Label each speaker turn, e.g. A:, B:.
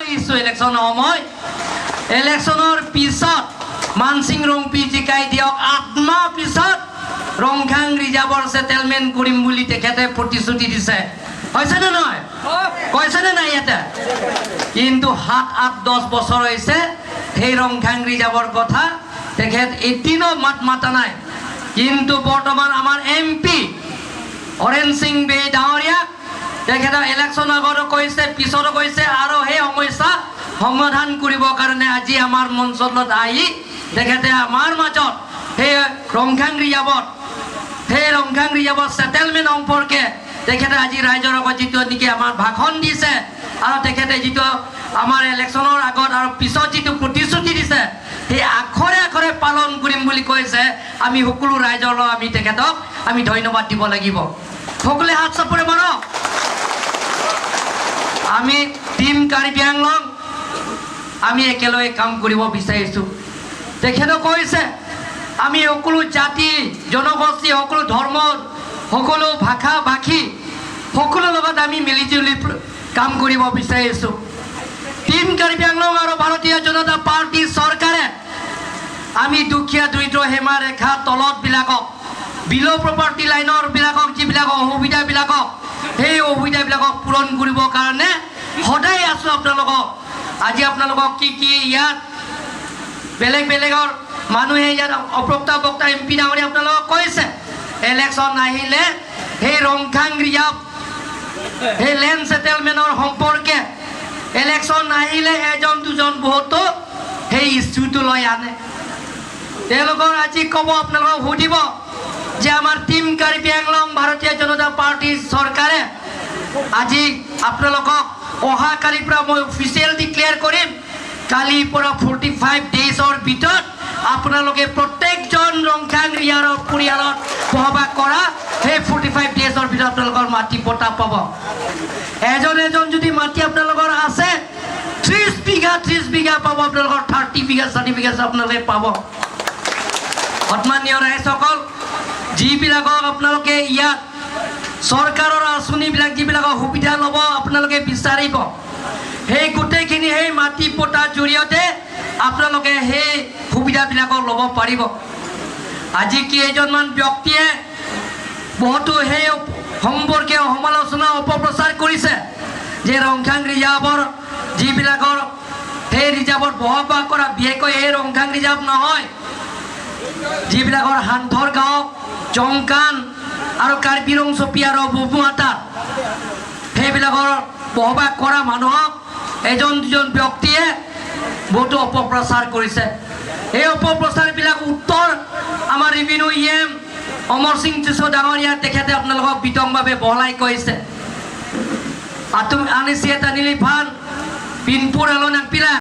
A: আহিছোঁ ইলেকশ্যনৰ সময়। ইলেকশ্যনৰ পিছত মানসিং ৰংপি জিকাই দিয়ক, 8 মাহ পিছত ৰংখাং ৰিজাৰ্ভৰ ছেটেলমেণ্ট কৰিম বুলি তেখেতে প্ৰতিশ্ৰুতি দিছে। হৈছেনে নহয়? কৈছেনে নাই ইয়াতে? কিন্তু 7, 8, 10 বছৰ হৈছে, সেই ৰংখাং ৰিজাৰ্ভৰ কথা তেখেত এদিনো মাত মাতা নাই। কিন্তু বৰ্তমান আমাৰ এম পি হৰেণ সিং বে ডাঙৰীয়া, তেখেতে ইলেকশ্যনৰ আগতো কৈছে, পিছতো কৈছে আৰু সেই সমস্যা সমাধান কৰিবৰ কাৰণে আজি আমাৰ মঞ্চত আহি তেখেতে আমাৰ মাজত সেই ৰংখাং ৰিজাৰ্ভত ছেটেলমেণ্ট সম্পৰ্কে তেখেতে আজি ৰাইজৰ আগত যিটো নেকি আমাৰ ভাষণ দিছে আৰু তেখেতে যিটো আমাৰ ইলেকশ্যনৰ আগত আৰু পিছত যিটো প্ৰতিশ্ৰুতি দিছে, সেই আখৰে আখৰে পালন কৰিম বুলি কৈছে। আমি সকলো ৰাইজৰ লগত আমি তেখেতক আমি ধন্যবাদ দিব লাগিব। সকলোৱে হাত চাপৰি মাৰক। আমি টীম কাৰ্বি আংলং, আমি একেলগে কাম কৰিব বিচাৰিছোঁ। তেখেতে কৈছে, আমি সকলো জাতি জনগোষ্ঠী, সকলো ধৰ্ম, সকলো ভাষা ভাষী, সকলো লগত আমি মিলিজুলি কাম কৰিব বিচাৰিছোঁ। টীম কাৰ্বি আংলং আৰু ভাৰতীয় জনতা পাৰ্টীৰ চৰকাৰে আমি দুখীয়া, দৰিদ্ৰ সীমা ৰেখা তলত বিলাকক, বিল' প্ৰপাৰ্টি লাইনৰ বিলাকক, যিবিলাক অসুবিধাবিলাকক, সেই অসুবিধাবিলাকক পূৰণ কৰিবৰ কাৰণে সদায় আছোঁ। আপোনালোকক আজি আপোনালোকক কি কি ইয়াত বেলেগ বেলেগৰ মানুহে ইয়াত অপ্ৰক্তা বক্তা এম পি ডাঙৰীয়া আপোনালোকক কৈছে, ইলেকশ্যন আহিলে সেই ৰংখাং ৰিজাৰ্ভ, সেই লেণ্ড ছেটেলমেণ্টৰ সম্পৰ্কে ইলেকশ্যন আহিলে এজন দুজন বহুতো সেই ইছ্যুটো লৈ আনে। তেওঁলোকৰ আজি ক'ব, আপোনালোকক সুধিব যে আমাৰ টীম কাৰ্বি আংলং, ভাৰতীয় জনতা পাৰ্টীৰ চৰকাৰে আজি আপোনালোকক অহাকালিৰ পৰা মই অফিচিয়েল ডিক্লেয়াৰ কৰিম, কালিৰ পৰা 45 ডেইজৰ ভিতৰত আপোনালোকে প্ৰত্যেকজন ৰংখাং ৰিজাৰ্ভৰ পৰিয়ালত বসবাস কৰা সেই 45 ডেইজৰ ভিতৰত আপোনালোকৰ মাটি পটা পাব। এজন এজন যদি মাটি আপোনালোকৰ আছে, 30 বিঘা, 30 বিঘা পাব। আপোনালোকৰ 30 বিঘা, 40 বিঘা আপোনালোকে পাব। সন্মানীয় ৰাইজসকল, যিবিলাকক আপোনালোকে ইয়াত চৰকাৰৰ আঁচনিবিলাক, যিবিলাকৰ সুবিধা ল'ব আপোনালোকে বিচাৰিব, সেই গোটেইখিনি সেই মাটি পটাৰ জৰিয়তে আপোনালোকে সেই সুবিধাবিলাকক ল'ব পাৰিব। আজি কেইজনমান ব্যক্তিয়ে বহুতো সেই সম্পৰ্কে সমালোচনা, অপপ্ৰচাৰ কৰিছে যে ৰংখাং ৰিজাৰ্ভৰ যিবিলাকৰ সেই ৰিজাৰ্ভত বসবাস কৰা, বিশেষকৈ এই ৰংখাং ৰিজাৰ্ভ নহয়, যিবিলাকৰ সান্থৰ গাঁও, জংকান আৰু কাৰ্বি ৰংচপি আৰু বুবুহাতাত সেইবিলাকৰ বসবাস কৰা মানুহক এজন দুজন ব্যক্তিয়ে বহুতো অপপ্ৰচাৰ কৰিছে। এই অপপ্ৰচাৰবিলাক উত্তৰ আমাৰ ৰেভিনিউ ই এম অমৰ সিং চিছ ডাঙৰীয়া, তেখেতে আপোনালোকক বিতংভাৱে বহলাই কৈছে। আতুম আনিছে তানিলি ফান পিনপুৰ আলো নাকপিলা।